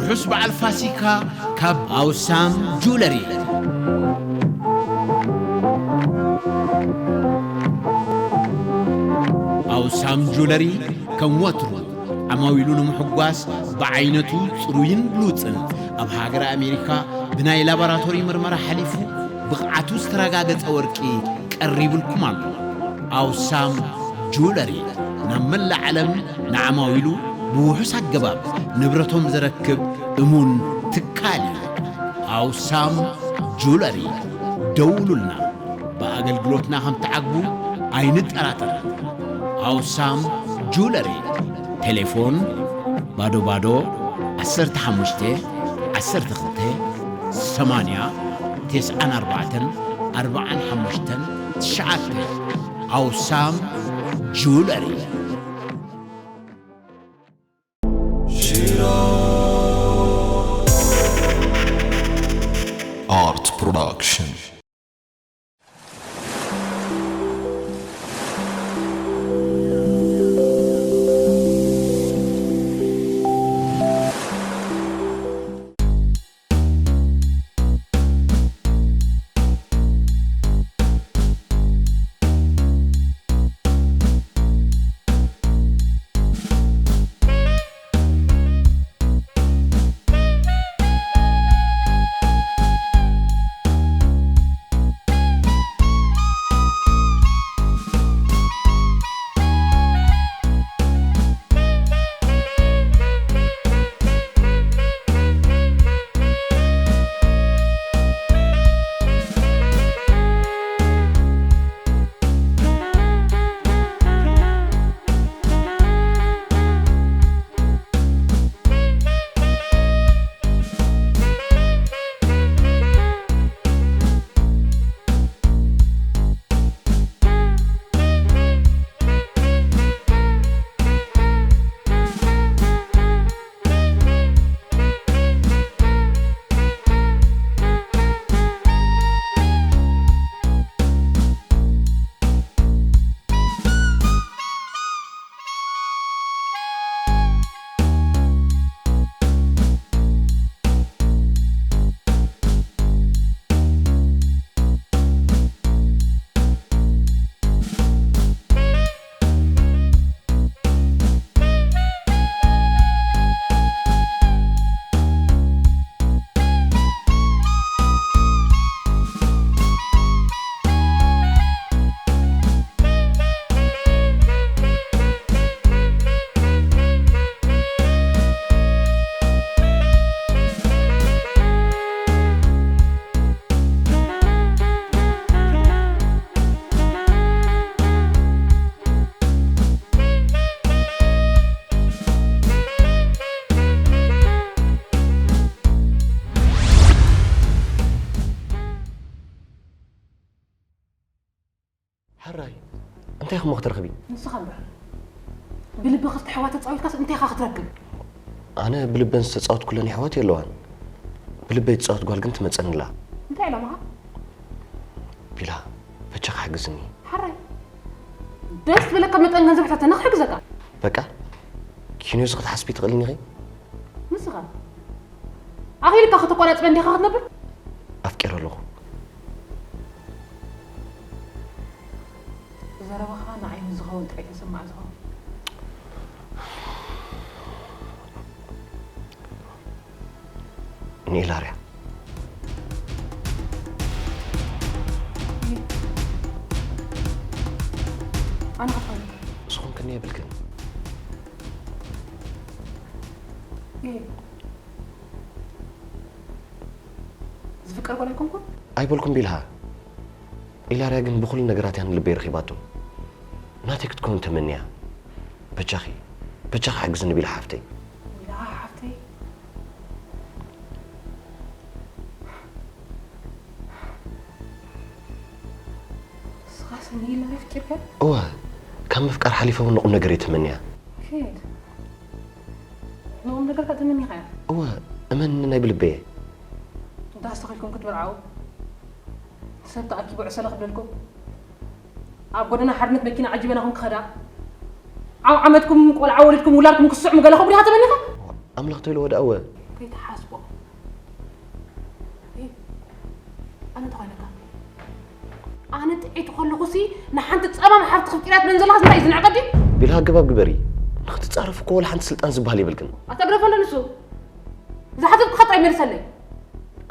ርሑስ በዓል ፋሲካ ካብ ኣውሳም ጁለሪ። ኣውሳም ጁለሪ ከም ወትሩ ዓማዊሉ ንምሕጓስ ብዓይነቱ ጽሩይን ብሉጽን ኣብ ሃገረ ኣሜሪካ ብናይ ላቦራቶሪ ምርመራ ሓሊፉ ብቕዓቱ ዝተረጋገጸ ወርቂ ቀሪቡልኩም ኣሎ። ኣውሳም ጁለሪ ናብ መላእ ዓለም ንዓማዊሉ ብውሑስ ኣገባብ ንብረቶም ዘረክብ እሙን ትካል እዩ። ኣውሳም ጁለሪ፣ ደውሉልና። ብኣገልግሎትና ከም ትዓግቡ ኣይንጠራጠርን። ኣውሳም ጁለሪ፣ ቴሌፎን ባዶ ባዶ ዓሰርተ ሓሙሽተ ዓሰርተ ክልተ ሰማንያ ተስዓን ኣርባዕተን ኣርባዓን ሓሙሽተን ትሽዓተ። ኣውሳም ጁለሪ። Art Production. ሕራይ፣ እንታይ ኢኹም ክትረኽቢ? ንስኻ እምበር። ብልቢ ክልተ ኣሕዋት ተጻዊትካስ እንታይ ኢኻ ክትረክብ? ኣነ ብልበን ዝተጻወትኩለን ኣሕዋት የለዋን። ብልበይ ትጻወት ጓል ግን ትመጸኒ ኣላ። እንታይ ዕላማኻ? ቢላ፣ በጃኻ ሓግዝኒ። ሕራይ፣ ደስ ዝበለካ መጠን ገንዘብ ሕተተኒ ክሕግዘካ። በቃ፣ ኪንዮዚ ክትሓስቢ ትኽእልኒ ኢኺ? ንስኻ ኣኺልካ ከተቋራጽበ እንዲኻ ክትነብር? ኣፍቂረ ኣለኹ። ዘረባኻ ንዓይ ምስ ዝኸውን ጥራይ ተሰማዕ ዝኸውን። ንኢላርያ። ኣነ ኸፋል። ዝኾንክኒ የብልክን። ይሄ ዝፍቀር ጓል ኣይኮንኩን? ኣይበልኩም ቢልሃ። ኢላርያ ግን ብኹሉ ነገራት እያ ንልበይ ረኺባቶ። ናተይ ክትከውን ተመንያ። በጃኺ፣ በጃኺ ሓግዝኒ ቢልሃ ሓፍተይ። ቢልሃ ሓፍተይ? ንስኻስ ንኢላርያ ኣፍቂርካያ? እወ፣ ካብ ምፍቃር ሓሊፈ እውን ንቁም ነገር እየ ተመንያ። ኬድ? ንቁም ነገር ከኣ ተመኒኻያ? እወ፣ እመንኒ ናይ ብልበየ። እንተ ኣስተኺልኩም ክትምርዓዉ፣ ሰብ ተኣኪቡ ዕሰለ ክብለልኩም፣ ኣብ ጎደና ሓርነት መኪና ዓጂበናኹም ክኸዳ፣ ዓው ዓመትኩም ቆልዓ ወሊድኩም ውላድኩም ክስዕሙ ገለኹም ዲኻ ተመኒኻ? ኣምላኽ ተይልዎ ደኣ እወ። ከይትሓስቦ። ኣነ እንታይ ኮይነካ? ኣነ ጥዒቲ ከለኹሲ ንሓንቲ ጸማም ሓፍቲ ክፍጢርያ ትብለን ዘለኻስ እንታይ እዩ ዝንዕቀ ድዩ? ቢላ ኣገባብ ግበሪ። ንክትጻረፍ እኮ ወላ ሓንቲ ስልጣን ዝበሃል የብልክን። ኣታ ግደፈሉ ንሱ። ዝሓተትኩኻ ጥራይ መልሰለይ።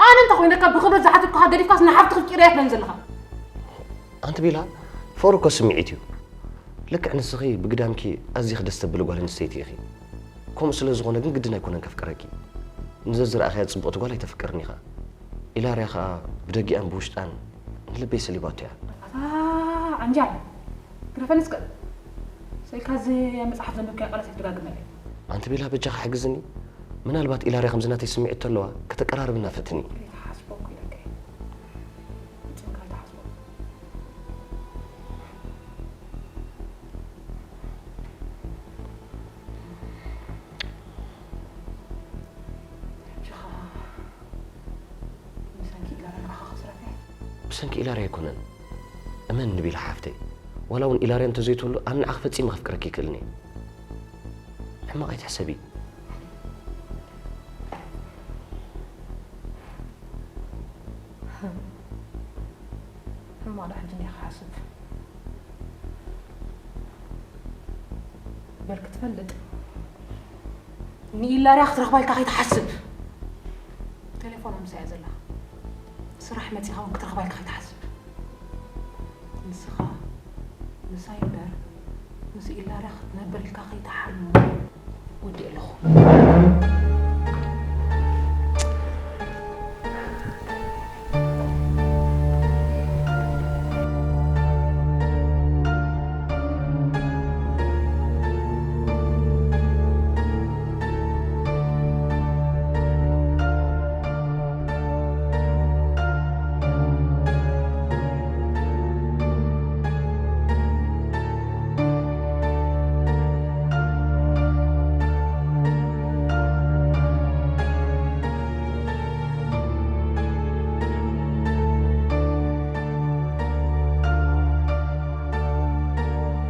ኣነ እንታይ ኮይነካ ብኽብረት ዝሓተትኩኻ ገዲፍካስ ንሓፍቲ ክፍጢርያ ትብለን ዘለኻ? ኣንቲ ቢላ ፍቕሪ እኮ ስምዒት እዩ። ልክዕ ንስኺ ብግዳምኪ ኣዚኺ ደስ ተብሊ ጓል ኣንስተይቲ ኢኺ። ከምኡ ስለ ዝኾነ ግን ግድን ኣይኮነን ከፍቅረኪ። ንዘዝረኣኽያ ጽብቕቲ ጓል ኣይተፍቅርን ኢኻ። ኢላርያ ኸኣ ብደጊኣን ብውሽጣን ንልበይ ሰሊባቶ እያ። ኣታ ዓንጃል ግረፈኒ እስከ ሰይካ እዚ መጽሓፍ ዘንበብካዮ ቃላት ኣይትደጋግመለይ። ኣንቲ ቤላ በጃኺ ሓግዝኒ። ምናልባት ኢላርያ ከምዚ ናተይ ስምዒት ተለዋ ከተቀራርብና ፈትኒ። ከይትሓስቦ እኮ ኢለካ እየ። ፍጹም ከይትሓስቦ። ብሰንኪ ኢላርያ ኣይኮነን። እመን ንቢላ ሓፍተይ። ዋላ እውን ኢላርያ እንተዘይትህሉ ኣነ ንዓኺ ፈጺመ ከፍቅረኪ ይክእልን እየ። ሕማቕ ኣይትሕሰቢ። ሕማቕ ዶ ሕጂ እኒኣ ክሓስብ በል ክትፈልጥ ንኢላርያ ክትረኽባ ኢልካ ከይትሓስብ። ቴሌፎና ምሳይ እያ ዘላ። ስራሕ መጺኻ እውን ክትረኽባ ኢልካ ከይትሓስብ። ንስኻ ምሳይ እምበር ምስ ኢላርያ ክትነብር ኢልካ ከይትሓልም ወዲእ ኣለኹ።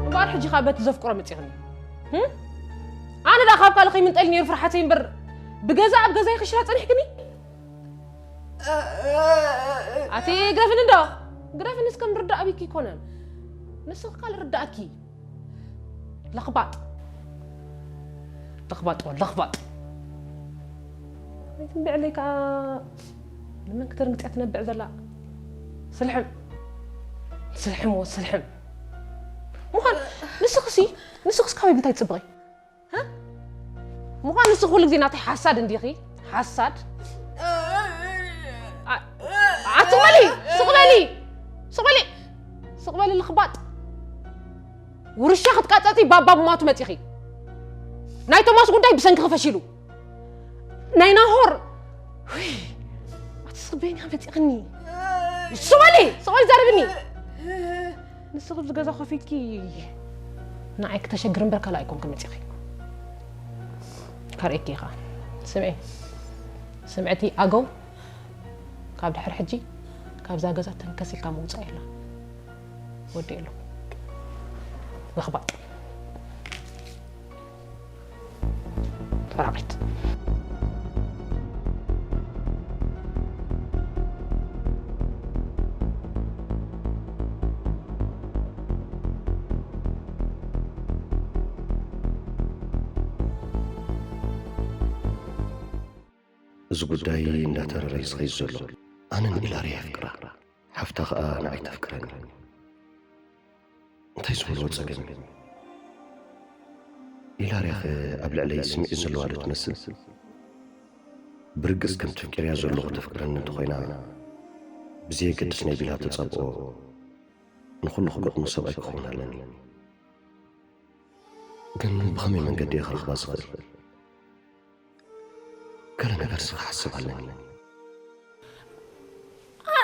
እምበኣር ሕጂ ኸኣ በቲ ዘፍቅሮ መጺኽኒ። ህም? ኣነ ደኣ ካብ ካልእ ከይምንጠል ነይሩ ፍርሓተይ እምበር፣ ብገዛ ኣብ ገዛይ ክሽራ ጸኒሕክኒ? ኣቲ ግረፍኒ እንዶ፣ ግረፍኒ እስከ ምርዳእ ኣቢኪ ኣይኮነን። ንስኺ ካልእ ርዳእኪ። ለኽባጥ። ለኽባጥ ወ ለኽባጥ። ኣይትንብዕለይ ከዓ ንመን ክተርግጽያ ትነብዕ ዘላ? ስልሕም። ስልሕም ወ ስልሕም። ምዃን ንስኽሲ ንስኽስ ካበይ ብምንታይ ትጽብቒ? እ? ምዃን ንስኺ ኩሉ ግዜ ናተይ ሓሳድ እንዲኺ? ሓሳድ? ኣ- ኣቲ በሊ! ስቕ በሊ! ስቕ በሊ! ስቕ በሊ ልኽባጥ! ውርሻ ክትቃጸጺ ባባ ብማቱ መጺኺ። ናይ ቶማስ ጉዳይ ብሰንኪኺ ፈሺሉ። ናይ ናሆር ውይ፣ ኣቲ ስቕ በይኒ መጺኽኒ። ስቕ በሊ! ስቕ በሊ ዘርብኒ! ንስኺ ኣብዚ ገዛ ኮፍ ኢልኪ ንዓይ ክተሸግሪ እምበር ካልእ ኣይኮንክን መጺኺ። ከርእየኪ እየ ኸኣ። ስምዒ፣ ስምዕቲ ኣገው፣ ካብ ድሕሪ ሕጂ ካብዛ ገዛ ተንከስ ኢልካ ምውጻእ የላ። ወዲእ ኣለኹ። ለኽባጥ። ተራቒት። እዚ ጉዳይ እንዳተረረ እዩ ዝኸይድ ዘሎ። ኣነ ንኢላርያ የፍቅራ፣ ሓፍታ ኸኣ ንዓይ ተፍቅረኒ። እንታይ ዝበልዎ ጸገም እዩ? ኢላርያኸ ኣብ ልዕለይ ስምዒት ዘለዋ ዶ ትመስል? ብርግጽ ከምቲ ኣፍቂረያ ዘለኹ ተፍቅረኒ እንተኾይና፣ ብዘየገድስ ናይ ቢላ ተጻብኦ ንኹሉ ክገጥሞ ሰብኣይ ክኸውን ኣለኒ። ግን ብኸመይ መንገዲ እየ ክረኽባ ዝኽእል? ገለ ነገርሲ ክሓስብ ኣለኒ።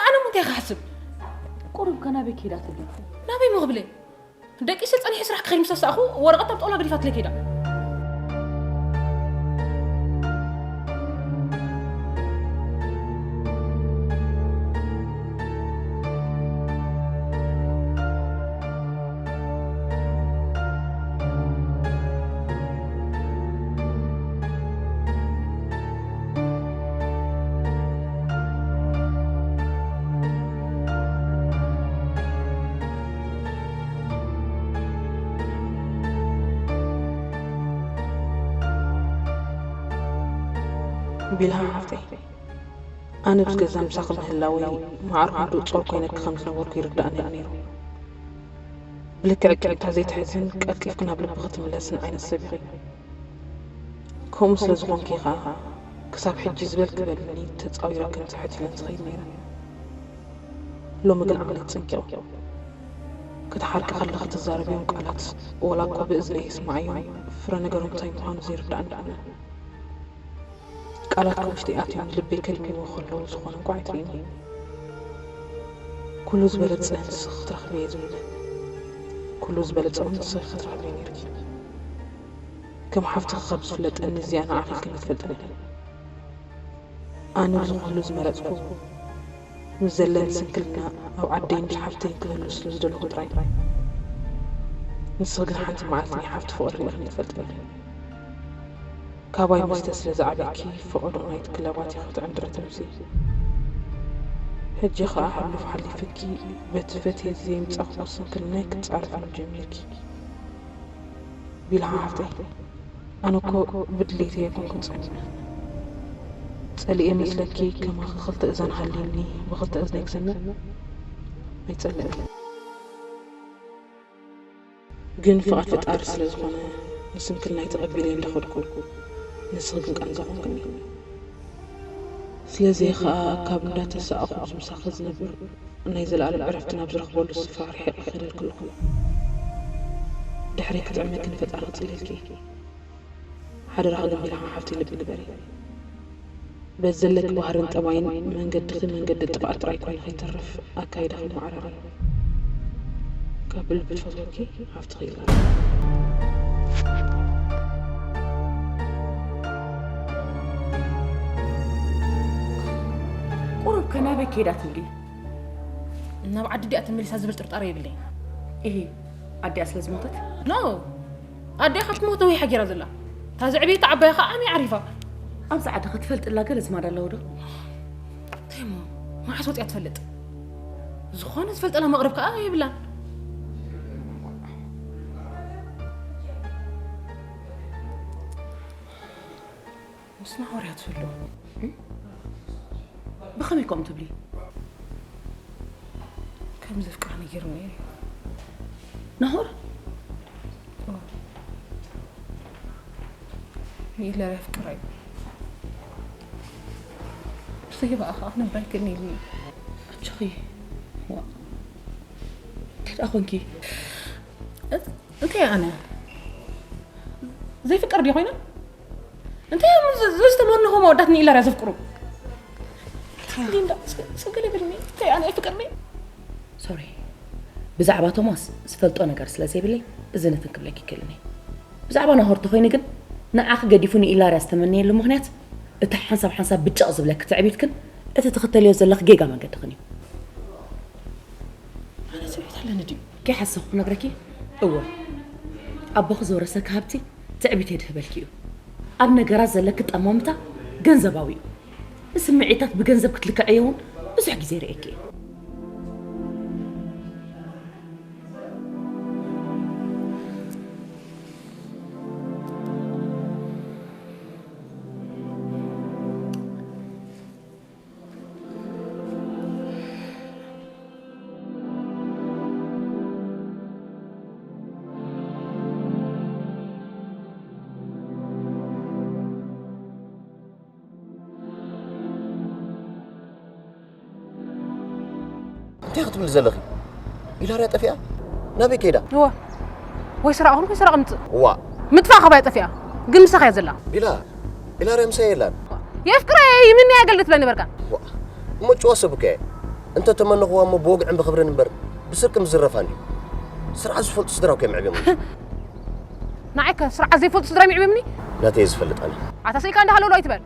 ኣነ ሞ እንታይ ክሓስብ? ቁሩብ ከ ናበይ ከይዳ ትብል? ናበይ ሞ ክብለ? ደቂሰ ጸኒሐ ስራሕ ክኸይድ ምስ ኣሳእኹ ወረቐት ኣብ ጣውላ ገዲፋትለይ ከይዳ። ቢልሃ ሓፍተይ፣ ኣነ ብዝገዛ ምሳኺ ምህላወይ ማዕርኩ ምዱእ ጾር ኮይነኪ ከም ዝነበርኩ ይርድኣኒ ነይሩ። ብልክዕ ቂምታ ዘይትሕዝን ቀልጢፍኪ ናብ ልብኺ ትምለስን ዓይነት ሰብ ኢኺ። ከምኡ ስለ ዝኾንኪ ኸኣ ክሳብ ሕጂ ዝበልኪ በልኒ ተጻዊረ ከም ትሕት ኢለን ዝኸይድ ነይረ። ሎሚ ግን ዓሌት ጸንቂቑ። ክትሓርቂ ከለኺ ትዛረብዮም ቃላት ወላ እኳ ብእዝነይ ይስምዓዮም፣ ፍረ ነገሮም እንታይ ምዃኑ ዘይርድኣኒ ኣይኮነን። ቃላት ካብ ውሽጠይ ኣትዮም ልበይ ከድምይዎ ከለዉ ዝኾነ እንኳ ኣይትርእይኒ። ኩሉ ዝበለጸ ንስኺ ክትረኽቢ እየ ዝምነ። ኩሉ ዝበለጸ እውን ንስኺ ክትረኽቢ ነይርኪ። ከም ሓፍትኺ ካብ ዝፍለጠኒ እዚኣ ንዓኺ ኢልክኒ ትፈልጥኒ። ኣነ እዚ ኩሉ ዝመረጽኩ ምስ ዘለኒ ስንክልና ኣብ ዓደይን ምስ ሓፍተይን ክህሉ ስለ ዝደለኹ ጥራይ። ንስኺ ግን ሓንቲ መዓልቲ ናይ ሓፍቲ ፍቕሪ ርኢኽኒ ትፈልጥኒ። ካባይ መስተ ስለ ዝዓበይኪ ፈቐዶ ናይቲ ክለባት ኢኺ ክትዕንድሪ ተምሲ። ሕጂ ኸኣ ሕሉፍ ሓሊፍኪ በቲ ፈትየ ዘየምጻእክዎ ስንክልናይ ክትጻረፍኒ ጀሚርኪ። ቢልሃ ሓፍተይ፣ ኣነ እኮ ብድሌተይ ኣይኮንኩን ጸሚመ። ጸሊኤ መስለኪ ከማኺ ክልተ እዛን ሃልዩኒ ብኽልተ እዝነይ ክሰምዕ ኣይጸልእን። ግን ፍቓድ ፈጣሪ ስለ ዝኾነ ንስንክልናይ ተቐቢለዮ እንዳኸድኩ ንስኺ ግን ቃንዛ ኮንክኒ። ስለዚ ኸኣ ካብ እንዳተሳእኹ ምስ ምሳኺ ዝነብር ናይ ዘለኣለም ዕረፍቲ ናብ ዝረኽበሉ ስፍራ ርሒቐ ክኸደልኪ ኣለኹ። ድሕሪ ክጥዕመኪ ንፈጣሪ ክጽልየልኪ። ሓደራኺ ግን ቢልሃ ሓፍተይ ልቢ ግበሪ። በዚ ዘለኪ ባህርን ጠባይን መንገድኺ መንገዲ ጥፍኣት ጥራይ ኮይኑ ከይተርፍ ኣካይዳኺ መዓራሪ። ካብ ብልቢ ትፈትወኪ ሓፍትኺ ኢላ። ቁሩብ ከ ናበይ ከይዳ ትብሊ? ናብ ዓዲ ዲኣ ተመሊሳ ዝብል ጥርጣረ የብለይ። እሂ፣ ኣዲኣ ስለ ዝሞተት? ኖ፣ ኣዲኣ ካብ ትሞት ነዊሓ ገይራ ዘላ። እታ ዘዕበየታ ዓባያ ከዓ ኣመይ ዓሪፋ። ኣብዚ ዓዲ ክትፈልጥላ ገለ ዝማድ ኣለዎ ዶ? እንታይ እሞ፣ መዓስ ወፂኣ ትፈልጥ? ዝኾነ ዝፈልጠላ መቕርብ ከዓ የብላን። ምስ ናሆር እያ ትህሉ። ብኸመይ ከምኡ ትብሊ? ከም ዘፍቅራ ነጊሩኒ እዩ። ናሆር? እዎ። ንኢለር የፍቅራ እዩ። ብዘይባኣ ከዓ ክነብር ኣይክእልን ኢሉኒ። ኣጆኺ። ዋ። እንታይ ደኣ ኾንኪ? እንታይ ኣነ? ዘይፍቅር ድየ ኮይነ? እንታይ እዮም ዝ- ዝተመነኹ መወዳት ንኢለር እያ ዘፍቅሩ? ሊንዳ፣ እስከ- እስከ ገለ በልኒ። እንታይ ኣነ ኣይፍቅርኒ? ሶሪ፣ ብዛዕባ ቶማስ ዝፈልጦ ነገር ስለ ዘይብለይ እዚ ነትን ክብለኪ ክእልን እየ። ብዛዕባ ናሆር ተኾይኑ ግን ንዓኺ ገዲፉ ንኢላርያ ዝተመነየሉ ምኽንያት እቲ ሓንሳብ ሓንሳብ ብጭቕ ዝብለኪ ትዕቢትክን እቲ ትኽተልዮ ዘለኺ ጌጋ መንገድኽን እዩ። ኣነ ትዕቢት ኣለኒ ድዩ? ከይሓሰኹ ክነግረኪ፣ እወ፣ ኣቦኺ ዘውረሰኪ ሃብቲ ትዕቢት የድህበልኪ እዩ። ኣብ ነገራት ዘለኪ ጠማምታ ገንዘባዊ እዩ። ንስምዒታት ብገንዘብ ክትልክዐዮ እውን ብዙሕ ግዜ ርእየኪ እየ። እንታይ ክትብሊ ዘለኺ? ኢላርያ ጠፊኣ? ናበይ ከይዳ? እወ። ወይ ስራቕ ኹን ወይ ስራቕ ምጽእ። ዋ። ምጥፋእ ካባይ ጠፊኣ። ግን ምሳኻ እያ ዘላ። ኢላ። ኢላርያ ምሳይ የላን። የፍቅራ እየ ይምንያ እየ ገለ ትብለኒ ነበርካ። ዋ። እሞ ጭዋ ሰብ እኮ እየ። እንተ ተመነኽዋ እሞ ብወግዕን ብኽብርን እምበር ብስርቂ ምዝረፋ እንድዩ። ስርዓት ዝፈልጡ ስድራ እኮ እዮም ኣዕብዮምኒ። ንዓይከ ስርዓት ዘይፈልጡ ስድራ እዮም ኣዕብዮምኒ። ናተይ እየ ዝፈልጥ ኣነ። ኣታ ስኢልካ እንዳ ሃለውለው ኣይትበል።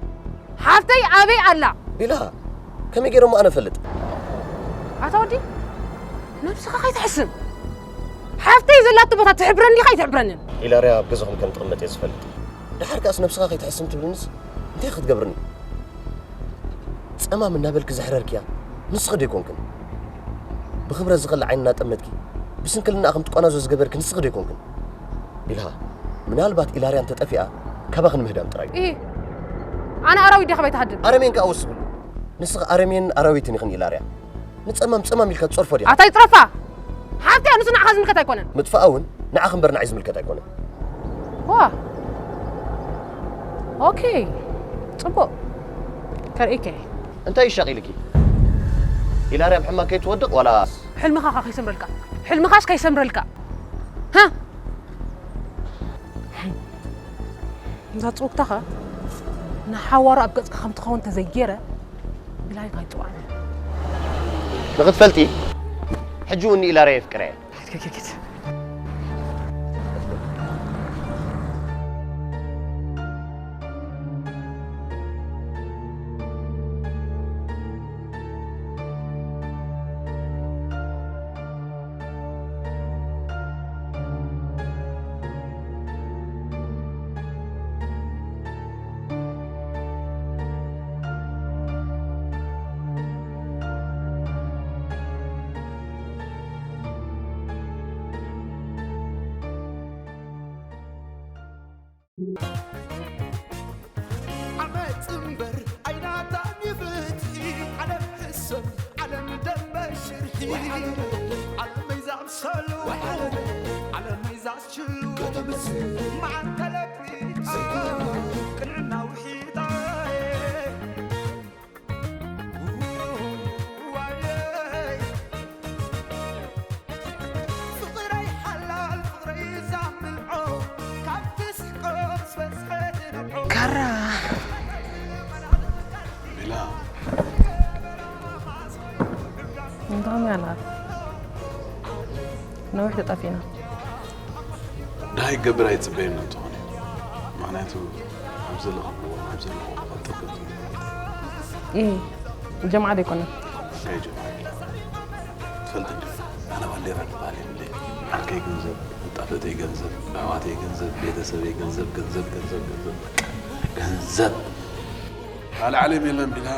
ሓፍተይ ኣበይ ኣላ? ኢላ ከመይ ገይረ እሞ ኣነ እፈልጥ? ኣታ ወዲ ነብስኻ ከይትሕስም ሓፍተይ ዘላቶ ቦታ ትሕብረኒ ዲኻ ኣይትሕብረንን? ኢላርያ ኣብ ገዛኹም ከም ትቕመጥ እየ ዝፈልጥ። ደሓር ከኣስ ነብስኻ ከይትሕስም ትብልንስ እንታይ ክትገብርኒ? ጸማም እናበልኪ ዘሕረርክያ ንስኺ ዶ ኣይኮንክን? ብኽብረት ዝኸልእ ዓይኒ እናጠመትኪ ብስንክልናኣ ከም ትቋናዞ ዝገበርኪ ንስኺ ዶ ኣይኮንክን? ኢልሃ ምናልባት ኢላርያ እንተጠፊኣ ካባኺ ንምህዳም ጥራይ እዩ። ኣነ ኣራዊት ዲኻ ከይትሃድም። ኣረሜን ከኣ ወስኽሉ። ንስኺ ኣረሜን ኣራዊትን ኢኽን ኢላርያ። ንጸማም ጸማም ኢልካ ትጸርፎ ዲኻ? ኣታ ይጽረፋ። ሓብቲ እያ፣ ንሱ ንዓኻ ዝምልከት ኣይኮነን። ምጥፋኣ እውን ንዓኺ እምበር ንዓይ ዝምልከት ኣይኮነን። ዋ። ኦኬ። ጽቡቕ። ከርእይከ። እንታይ ይሻቕ ኢልኪ? ኢላርያ ብሕማም ከይትወድቕ ዋላ? ሕልምኻ ኸ ከይሰምረልካ? ሕልምኻስ ከይሰምረልካ? ሃ? እዛ ጽውግታኻ ንሓዋሩ ኣብ ገጽካ ከም ትኸውን ተዘይገይረ ብላይክ ኣይጽውዓን። ንኽትፈልጢ፣ ሕጂ እውን ንኢላርያ የፍቅራ እየ። ኪድ፣ ኪድ፣ ኪድ፣ ኪድ። ዓመጽ እምበር ኣይናታን ይፍትሒ፣ ዓለም ሕሰብ፣ ዓለም ደንበ ሽርሒ፣ ዓለመይ ዝኣምሰሉ፣ ዓለመይ ዝኣስችሉ፣ መዓር ተለቢጣ፣ ቅንዕና ውሒጣ። ካራ። ቤላ። እንታም ያላት? ነዊሕ ተጠፊእና። ደሃይ ክገብር ኣይጽበየን እንተኾነ። ምኽንያቱ ኣብ ዘለኹዎ፣ ኣብ ዘለኹዎ ክቐጥል ከም ዝብል። እይ፣ ጀምዓ ዶ ኣይኮነን? እንታይ ጀምዓ? ትፈልጥ እንዲ፣ ኣነ ባንዴራ ዝበሃል የብለይ። ዓርከይ ገንዘብ፣ መጣፍእተይ ገንዘብ፣ ኣሕዋተይ ገንዘብ፣ ቤተሰበይ ገንዘብ፣ ገንዘብ፣ ገንዘብ፣ ገንዘብ፣ በቃ፣ ገንዘብ። ካልእ ዓለም የለን ቢላ።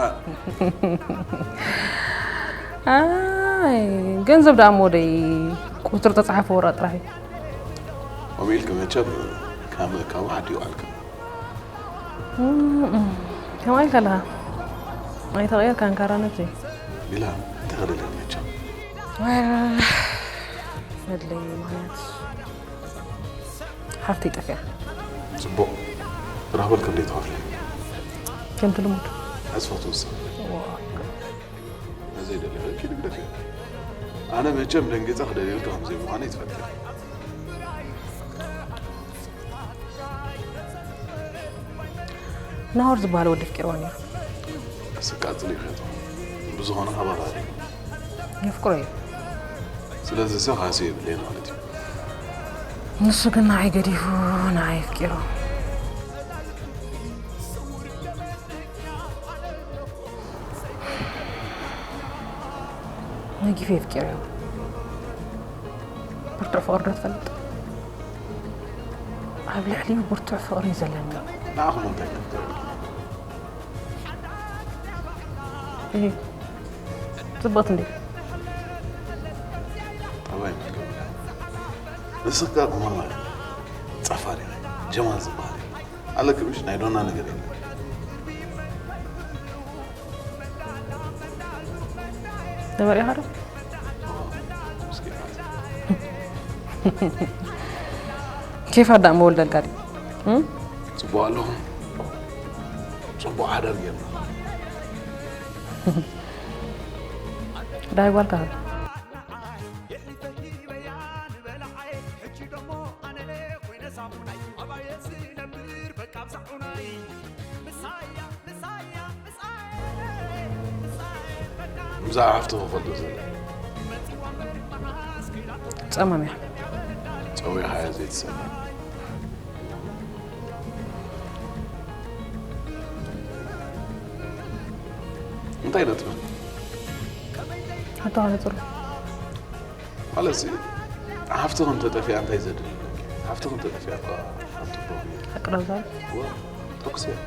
ኣይ፣ ገንዘብ ደኣ እሞ ወደይ ቁጽሪ ተጻሓፈ ወረቐት ጥራሕ እዩ። ከምኡ ኢልኪ መቸም ካብ ምእካቡ ሓዲ ይውዓልኪ። እም፣ እም። ከምኣ ኢልካ ኣለኻ። ኣይተቐየርካን ካራ ነብሰይ። ቢላ፣ እንታይ ክደልያ መቸም? ወረ፣ መድለይ ምኽንያት። ሓፍተይ ጠፊኣ። ጽቡቕ። ራህበል ክንደይ ትኸፍሊ? ከምቲ ልሙድ። ሕጽፎ ትውስን። ዋ። ነዘይ ደልዮ ኪድ ግደፍዮ። ኣነ መቸም ደንጊጸ ክደልየልካ ከም ዘይምዃነይ ትፈልጥ ኢኻ። ናሆር ዝበሃል ወዲ ኣፍቂርዋ ነይሩ። ስቃጽል እዩ ኸቶ። ብዝኾነ ኸባኻሪ። የፍቅሮ እዩ። ስለዚ ሰ ኻሲ የብለይን ማለት እዩ። ንሱ ግን ንዓይ ገዲፉ ንዓይ ኣፍቂሩ። ነጊፉ የፍቂሩ እዩ። ብርቱዕ ፍቕሪ ዶ ትፈልጥ? ኣብ ልዕሊኡ ብርቱዕ ፍቕሪ እዩ ዘለኒ። ንዓኹም እንታይ ክፍጠር? እህ፣ ጽብቕቲ እንዴ? ጠባይ ምትገብር። ንስኻ ቁማር ማለት ጸፋር ኢኻ። ጀማል ዝበሃል ኣለኪ ምሽ ናይ ዶና ነገር የለን። ነበሪኻ ዶ? ኬፋ ዳ መወልደልካ ድዩ? እም? ጽቡቕ ኣለኹም። ጽቡቕ ሓዳር ጌርና። ዳይ ጓልካ? ብዛዕባ ሓፍቲ ክፈልጦ ዘለ። ጸማም እያ። ጸዊዕኻያ ዘይትሰምዕ። እንታይ ኢለ ትብል? ሕቶ ከነጽሩ። ማለትሲ፣ ሓፍትኺ እንተጠፊኣ እንታይ ዘድሊ? ሓፍትኺ እንተጠፊኣ እኳ ሓንቲ ፕሮብሌም። ሓቂ ዶ ምዛር? ዋ፣ ተኩሲ እያ።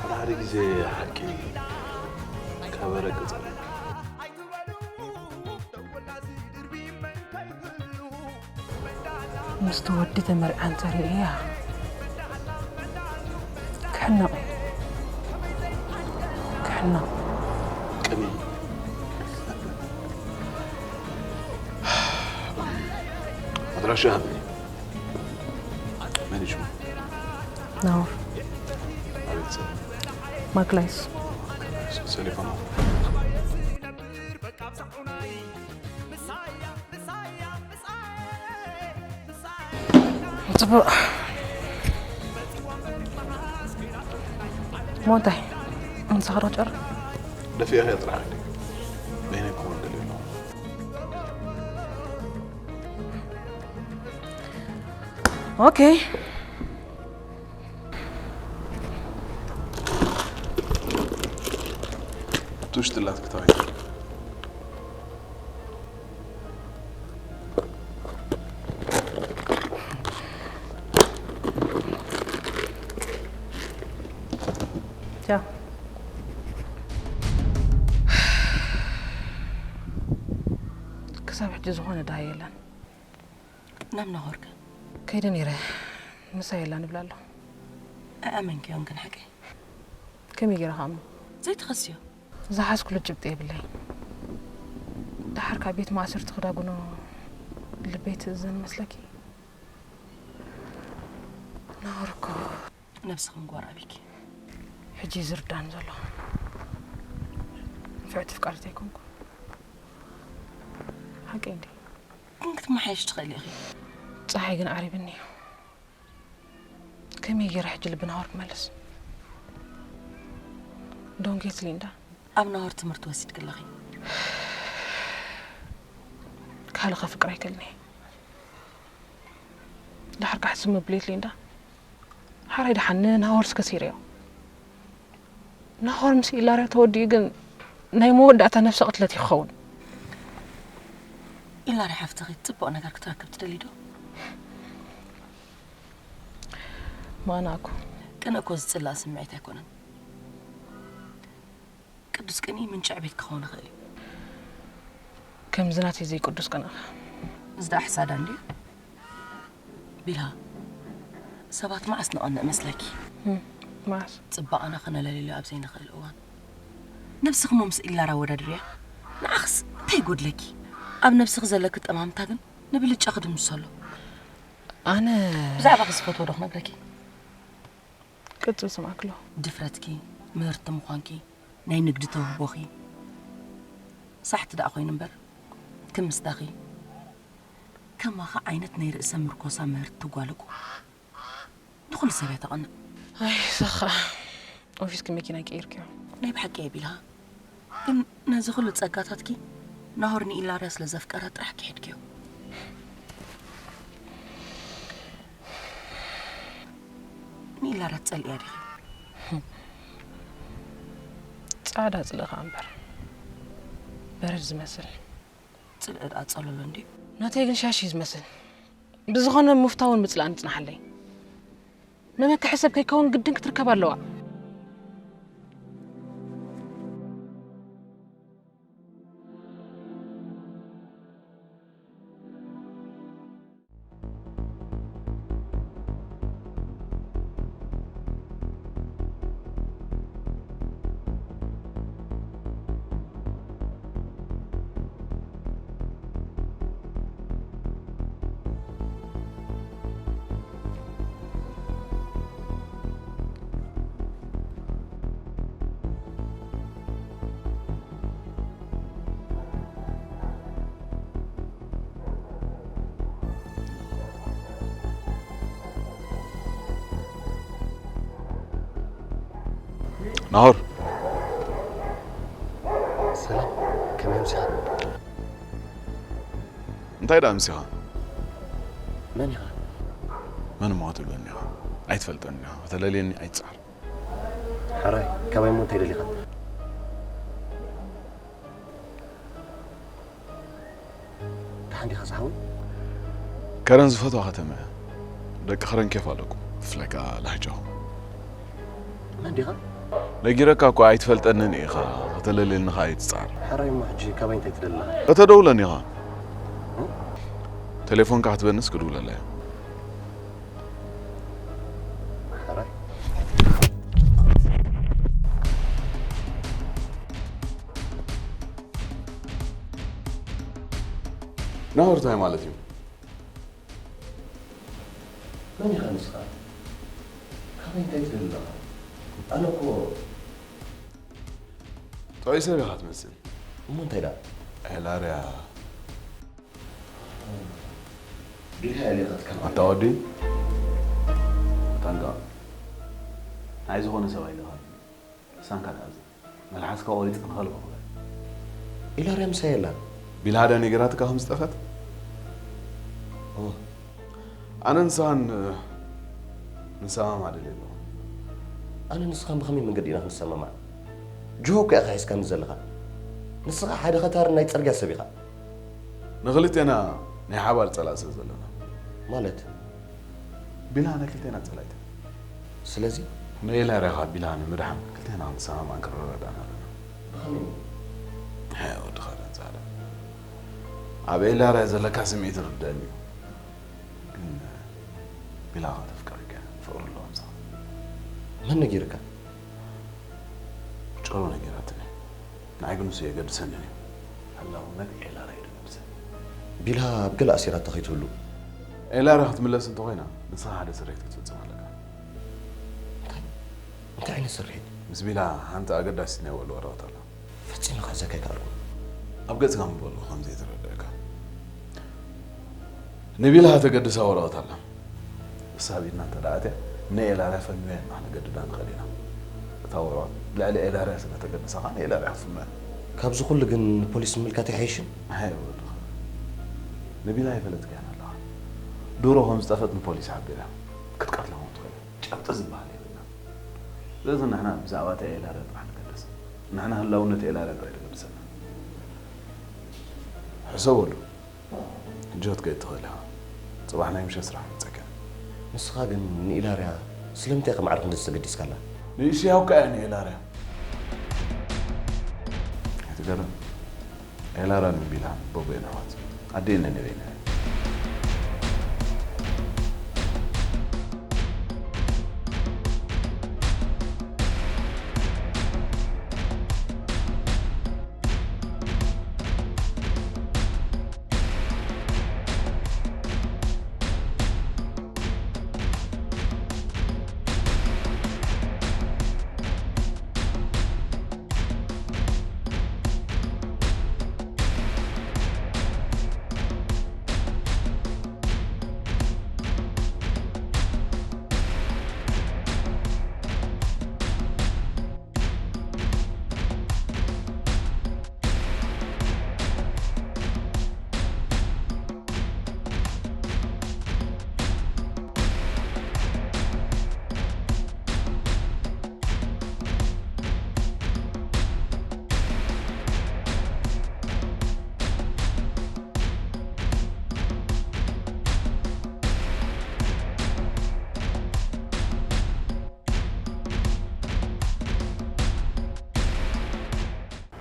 ሓደ ሓደ ግዜ ሓቂ ከበረ ቅጽል። ምስቲ ወዲ ተመርዕያ እንተርእያ ክሕነቕ እዩ። እና ቅኒ ኣድራሻ ሃብኒ። መን እዩ ሽሙ? ናሆር። ኣቤት ሰብ። ማክላይስ። ሰሊፋ ነው። ጽቡቕ። ሞንታይ እንስኻ ዶ ጨር? ደፊእኻ ጥራሕ እንዲ በይነ ክኸውን ደልዩ ኣለኹ። ኦኬ። እቲ ውሽጢ ላትኪ ተባሂሉ። ቻው። ክሳብ ሕጂ ዝኾነ ደሃይ የለን። ናብ ናሆር ከ? ከይደ ነይረ። ምሳይ የላን ይብል ኣሎ። ኣይኣመንክዮን ግን ሓቀይ? ከመይ ገይረ ክኣምኖ? ዘይትኸስዮ? ዝሓዝኩሉ ጭብጢ የብለይ። ደሓር ካብ ቤት ማእሰርቲ ክዳጉኖ ልበይ ትእዘን መስለኪ? ናሆር እኮ ነብስኺ ምግባር ኣቢኪ። ሕጂ እዩ ዝርዳን ዘሎ። ንፍዕቲ ፍቃሪት ኣይኮንኩ። ሓቂ እንዲ። ግን ክትመሓየሽ ትኽእሊ ኢኺ። ፀሓይ ግን ዓሪብኒ እዩ። ከመይ ገይረ ሕጂ ልቢ ናሆር ክመልስ? ዶንጌት ሊንዳ። ኣብ ናሆር ትምህርቲ ወሲድኪ ኣለኺ። ካልእ ከፍቅር ኣይክእልን እየ። ድሓር ካሕሲ መብሌት ሊንዳ። ሓራይ ደሓን ንናሆር እስከ ሲርዮ። ናሆር ምስ ኢላርያ ተወዲኡ ግን ናይ መወዳእታ ነፍሰ ቅትለት ይኸውን። ኢላርያ ሓፍትኺ ጽቡቕ ነገር ክትረክብ ትደሊ ዶ? ማና እኮ። ቅንእ እኮ ዝጽላእ ስምዒት ኣይኮነን። ቅዱስ ቅንኢ ምንጪ ዕቤት ክኸውን ይኽእል እዩ። ከምዚ ናተይ ዘይቅዱስ ቅንእኻ። እዚ ደኣ ሕሳዳ እንድዩ። ቢልሃ፣ ሰባት መዓስ ንቐንእ መስለኪ? እም፣ መዓስ? ጽባቐና ክነለልዮ ኣብ ዘይንኽእል እዋን፣ ነብስኺ እሞ ምስ ኢላራ ኣወዳድርያ። ንዓኽስ እንታይ ይጎድለኪ? ኣብ ነብስኺ ዘለኪ ጠማምታ ግን ንብልጫ ክድምስሶ ኣሎ። ኣነ ብዛዕባኺ ዝፈትዎ ዶ ክነግረኪ? ቅጽል ስምዓኪ ኣለኹ። ድፍረትኪ፣ ምህርቲ ምዃንኪ፣ ናይ ንግዲ ተውህቦኺ ሳሕቲ ደኣ ኮይኑ እምበር፣ ክምስዳኺ ከማኺ ዓይነት ናይ ርእሰ ምርኮሳ ምህርቲ ትጓለቁ ንኹሉ ሰብ እያ ተቐንእ። ኣይ፣ ሰኻ ኦፊስኪ መኪና ቀይርክዮ። ናይ ብሓቂ እየ ቢልሃ፣ ግን ነዚ ኩሉ ጸጋታትኪ ናሆር ንኢላርያ ስለ ዘፍቀራ ጥራሕ ክሒድክዮ። ንኢላርያ ትጸልእያ ዲኺ? ጻዕዳ ጽልኢ ኸኣ እምበር፣ በረድ ዝመስል። ጽልኢ ደኣ ጸለሎ እንድዩ። ናተይ ግን ሻሽ እዩ ዝመስል። ብዝኾነ ምፍታውን ምጽላእን ይጽንሓለይ። መመክሒ ሰብ ከይከውን ግድን ክትርከብ ኣለዋ። ናሆር። ሰላም፣ ከመይ ኣምሲኻ? እንታይ ደኣ ኣምሲኻ? መን ኢኻ? መን እሞ ክትብለኒ ኢኻ? ኣይትፈልጠኒ ኢኻ። ከተለልየኒ ኣይትጽዓር። ሕራይ፣ ካባይ እሞ እንታይ ደሊኻ? ደሓን ዲኻ ዝሓወይ? ከረን ዝፈትዋ ከተማ እያ። ደቂ ከረን ኬፍ ኣለኩም። ብፍላይ ከኣ ላህጃኹም። መን ዲኻ? ነጊረካ እኮ ኣይትፈልጠንን ኢኻ። ከተለልየኒ ከኣ ኣይትጽዓር። ሕራይ እሞ ሕጂ ካባይ እንታይ ትደሊ ኣለኻ? ከተደውለኒ ኢኻ። እ? ቴሌፎንካ ክትበንስ ክድውለላ እየ። ሕራይ። ናሆር እንታይ ማለት እዩ? መን ኢኻ ንስኻ? ካበይ እንታይ ትደሊ ኣለኻ? ኣነ እኮ ጥዑይ ሰብ ኢኻ ትመስል። እሞ እንታይ ደኣ? ኤላርያ። ቢልሃ እያ ሊቐትካ። ኣታ ወዲ። ኣታ እንዳ። ናይ ዝኾነ ሰብ ኣይልኻል። ሳንካ ተኣዘ። መልሓስካ ቆሪጽ ንኸልባ። ኢላርያ ምሳይ የላን። ቢልሃ ዶ ነጊራትካ ከም ዝጠፈት? ኦ። ኣነ ንስኻን ንሰማማዕ ደልየ ኣለኹ። ኣነ ንስኻን ብኸመይ መንገዲ ኢና ክንሰማማዕ? ጅሆ እኮ ኢኻ ሒዝካኒ ዘለኻ። ንስኻ ሓደ ኸታርን ናይ ጽርግያ ሰብ ኢኻ። ንኽልቴና ናይ ሓባር ጸላኢ ስለ ዘለና። ማለት? ቢልሃ ናይ ክልቴና ጸላኢት። ስለዚ? ንኤላርያ ካብ ቢልሃ ንምድሓን ክልቴና ክንሰማማዕን ክንረዳዳእን ኣለና። ብኸመይ? ሀ፣ ወዲ ኸረን ጻዕዳ። ኣብ ኤላርያ ዘለካ ስምዒት ይርደኣኒ እዩ። ግን ቢልሃ ከተፍቅረካ እያ። ፍቕሪ ኣለዋ ምሳኻ። መን ነጊርካ? ጨሮ ነጊራትኒ። ንዓይ ግን ንሱ የገድሰንን እዩ። ህላውነት ኤላርያ እዩ ዘገድሰኒ። ቢልሃ ኣብ ገለ ኣሲራቶ ከይትህሉ። ኤላርያ ክትምለስ እንተኾይና፣ ንስኻ ሓደ ስርሒት ክትፍጽም ኣለካ። እንታይ? እንታይ ዓይነት ስርሒት? ምስ ቢልሃ ሓንቲ ኣገዳሲት ናይ ውዕል ወረቐት ኣላ። ፈጺመ ክሕዘካ ኣይከኣልኩን። ኣብ ገጽካ ምበልኩ ከም ዘይተረድኣካ። ንቢልሃ ተገድሳ ወረቐት ኣላ። እሳ ኣብ ኢድና እንተ ደኣ ኣትያ፣ ንኤላርያ ፈንወያ ኢና ክነገድዳ ንኽእል ኢና። እታ ወረቐት ልዕሊ ኤላርያ ስለ ተገድሳ ኸኣ ንኤላርያ ክትፍንወያ። ካብዚ ኩሉ ግን ንፖሊስ ምምልካት ኣይሓይሽን? ኣይ ወድኻ። ንቢልሃ ኣይፈለጥካያን ኣለኻ። ድሮ ከም ዝጠፈት ንፖሊስ ሓቢራ። ክትቀትላ እውን ትኽእል። ጨብጢ ዝበሃል የብልናን። ስለዚ ንሕና ብዛዕባ እታ ኤላርያ ጥራሕ ንገድስ። ንሕና ህላውነት ኤላርያ ጥራሕ እዩ ዘገድሰና። ሕሰበሉ። ሕጂ ክትከይድ ትኽእል ኢኻ። ጽባሕ ናይ ምሸት ስራሕ መጸካ። ንስኻ ግን ንኢላርያ ስለምንታይ ኢኻ ማዕረ ክንድዚ ተገዲስካላ? ንእሽያው ከኣ እያ ንኤላርያ። ኣይትገረም። ኤላርያን ቢልሃን በቦየን ኣሕዋት? ኣደየን ነነበይን እያ።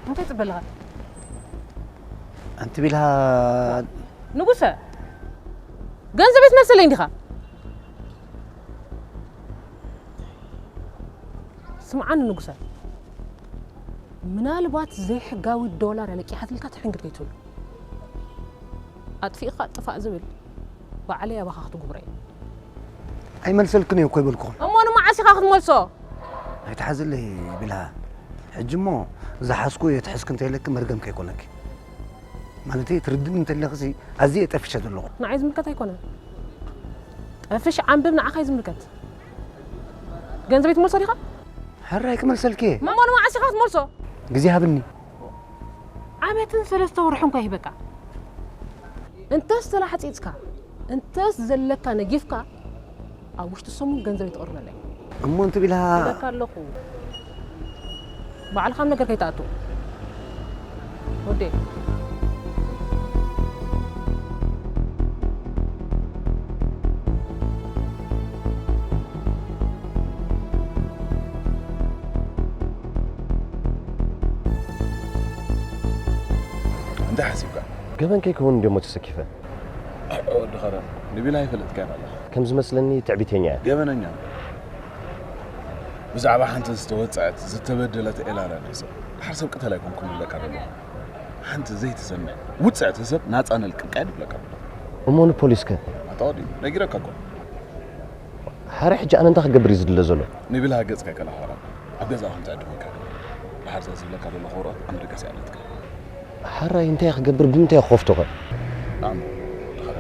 እንታይ ትጽበ ኣለኻ? ኣንቲ ቢልሃ ንጉሰ፣ ገንዘበይ ትመልሰለይ እንዲኻ? ስምዓኒ ንጉሰ፣ ምናልባት ዘይሕጋዊ ዶላር ለቂሓትልካ ትሕንግድ ከይትህሉ። ኣጥፊእኻ ጥፋእ ዝብል ባዕለይ ኣባኻ ክትጉብሮ እየ። ኣይመልሰልክን እየ እኮ ይበልኩኽን። እሞ ንመዓስ ኢኻ ክትመልሶ? ኣይትሓዝለይ ቢልሃ። ሕጂ እሞ ዝሓዝኩ እየ ትሕዝኪ እንተይለኪ መርገም ከይኮነኪ። ማለተይ ትርድእኒ እንተለኽሲ ኣዝየ ጠፊሸ ዘለኹ። ንዓይ ዝምልከት ኣይኮነን። ጠፍሽ ዓንብብ ንዓኻ እዩ ዝምልከት። ገንዘበይ ትመልሶ ዲኻ? ሕራይ ክመልሰልኪ እየ። እሞ ንመዓስ ኢኻ ክትመልሶ? ግዜ ሃብኒ። ዓመትን ሰለስተ ወርሕን እኳ ይህበካ። እንተስ ተላሕጺጽካ፣ እንተስ ዘለካ ነጊፍካ፣ ኣብ ውሽጢ ሰሙን ገንዘበይ ተቕርበለይ። እሞ እንት ቢልሃ? እብለካ ኣለኹ። ባዕልኻ ኣብ ነገር ከይትኣቱ። ወደይ። እንታይ ሓሲብካ? ገበን ከይከውን እንድዮሞ ተሰኪፈ። ወዲ ኸረን፣ ንቢላ ኣይፈለጥካን ኣለኻ። ከም ዝመስለኒ ትዕቢተኛ እየ። ገበነኛ። ብዛዕባ ሓንቲ ዝተወጽዐት፣ ዝተበደለት ኤላራ ንሕሰብ። ድሓር ሰብ ቅተል ኣይኮንኩን ዝብለካ ዘለኹ። ሓንቲ ዘይትሰምዕ ውፅዕቲ ሰብ ናፃ ነልቅቅ ኣይድብለካ። እሞ ንፖሊስከ? ኣታ ወዲ ነጊረካ እኮ። ሓረ ሕጂ ኣነ እንታይ ክገብር እዩ ዝድለ ዘሎ? ንብልሃ ገፅካ ከላኸራ ኣብ ገዛ ከም ትዕድመካ። ድሓር እዛ ዝብለካ ዘለኹ ወረቐት ኣብ መደቀሲ ኣለትካ። ሓራይ እንታይ ክገብር ብምንታይ ክኸፍቶ ኸ? ንዓም ድኸረ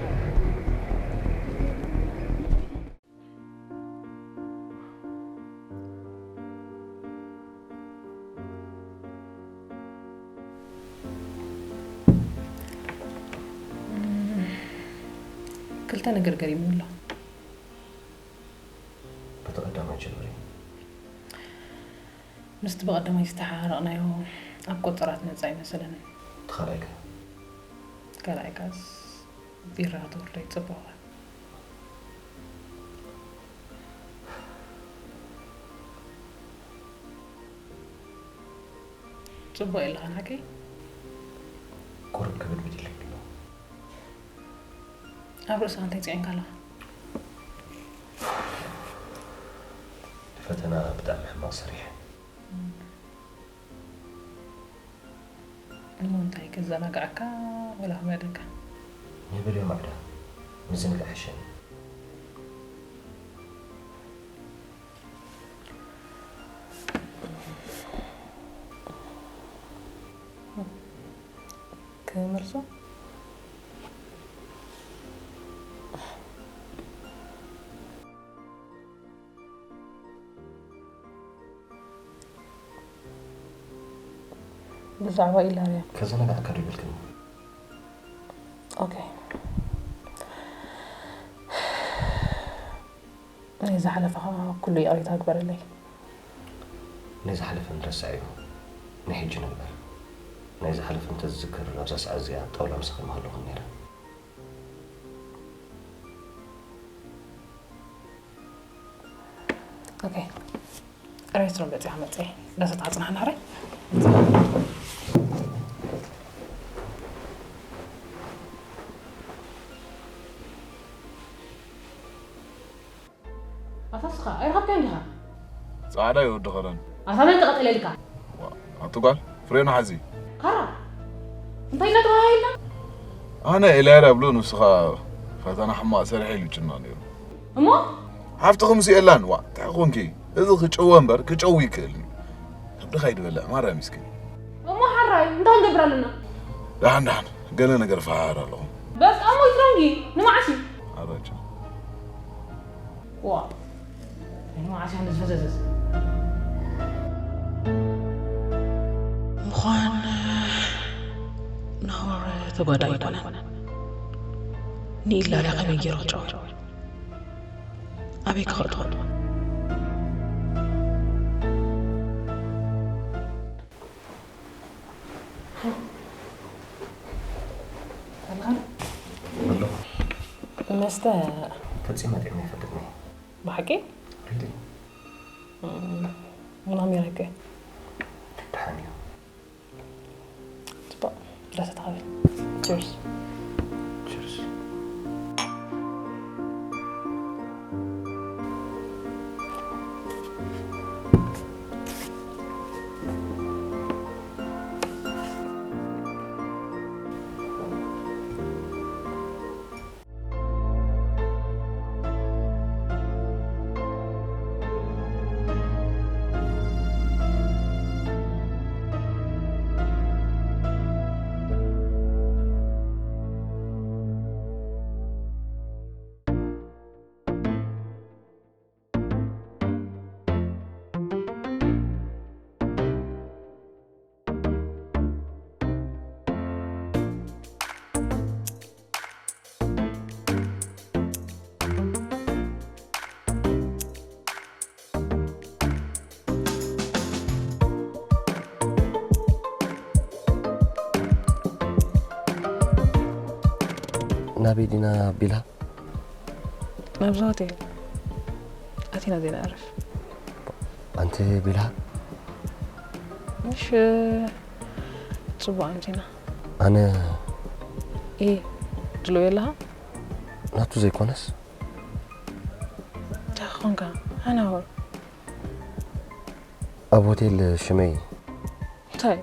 ክልተ ነገር ገሪሙ ኣሎ። በቲ ቀዳማይ ጀምሪ። ምስቲ ብቐዳማይ ዝተሓራረቕናዮ ኣብ ቆጸራ ትመጽእ ኣይመሰለንን። እቲ ካልኣይ ከ? ካልኣይ ካስ ቢራ ክትወርዶ ይጽበዋ። ጽቡቕ የለኻን ሓቀይ? ቁሩብ ክብድ ብድል ይብሎ። ኣብ ርእስኻ እንታይ ጽዒንካ ኣለኻ? ፈተና ብጣዕሚ ሕማቕ ሰሪሐ። እሞ እንታይ ከዘናግዓካ ወላ ክመደካ? ንብል እዮም ኣዕዳ ምዝንጋዕ ሕሸኒ። ክመልሶ? ብዛዕባ ኢላርያ ከዘናግዓካ ዶ ይብልክኒ? ኦኬ። ናይ ዝሓለፈ ከዓ ኩሉ ይቕሬታ ግበረለይ። ናይ ዝሓለፈ ንረስዕ እዩ። ናይ ሕጂ ንግበር። ናይ ዝሓለፈ እንተዝዝክር ኣብዛ ሰዓት እዚኣ ጣውላ ምሳኺ ምሃለኹን ነይረ። ኦኬ። ሬስትሮም በፂኻ መፀ። ዳሰት ኣፅናሕና ሕራይ። ኣታ ስኻ ኣይረኸብካዮን ዲኻ? ፃዕዳ ይወዲ ኸረን ኣታ መን ተቐጠለልካ? ኣቲ ጓል ፍሬኑ ሓዚ ካራ እንታይ እናተባሃልና? ኣነ ኤልያድ ኣብሉ ንስኻ ፈተና ሕማቕ ሰሪሐ ኢሉ ጭና ነይሩ። እሞ ሓፍትኹም ስኤላን ዋ እንታይ ኾንኪ? እዚ ክጨወ እምበር ክጨው ይክእል እዩ። ከብድኻ ይድበልዕ ማራ ሚስኪን። እሞ ሓራይ እንታይ ንገብር ኣለና? ደሓን ደሓን ገለ ነገር ፈሃር ኣለኹም። በቃ እሞ ይትረንጊ ንመዓስ እዩ? ኣራጫ ዋ ንመዓስ እያ ንዝፈዘዘዝ? ምዃን ናሆር ተጓዳኢ ኣይኮነን። ንኢላርያ ከመይ ገይሩ ክጨው? ኣበይ ክኸእቶ? መስተ ፈጺመ ጥዕመ ይፈልጥኒ። ብሓቂ ሪሊ ምናምን ይረከ ደሓን እዩ። ጽቡቕ ዳሰ ተቐበል። ቸርስ ችርስ። ናበይ ዲና ቢልሃ? ናብዛ ሆቴል ኣቲና ዘይንዕርፍ። ኣንቲ ቢልሃ እሺ ጽቡቕ ኣምሲና። ኣነ ኢ ድልው የለኻ? ናቱ ዘይኮነስ እንታይ ኾንካ? ኣናወር ኣብ ሆቴል ሽመይ እንታይ?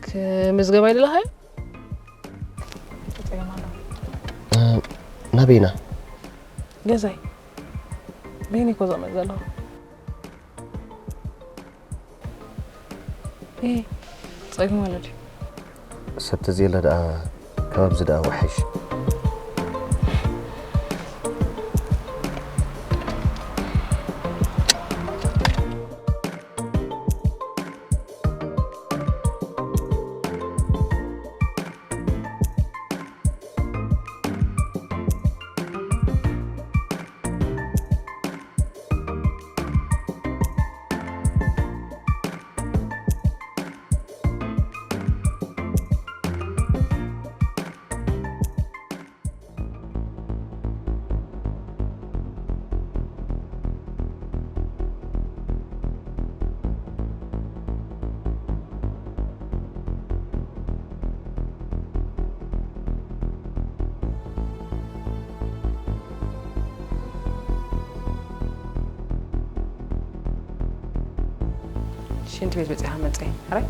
ከ ምዝገባ ይደለኻዮ? እ፣ ናበይና? ገዛይ። በይኒ እኮ ዘመድ ዘለኹ። እ፣ ጸገም ኣሎ ድዩ? ሰብ ተዘየለ ደኣ ከባብዚ ደኣ ወሓይሽ። ሽንቲ ቤት በፂኻ መፀይ ሕራይ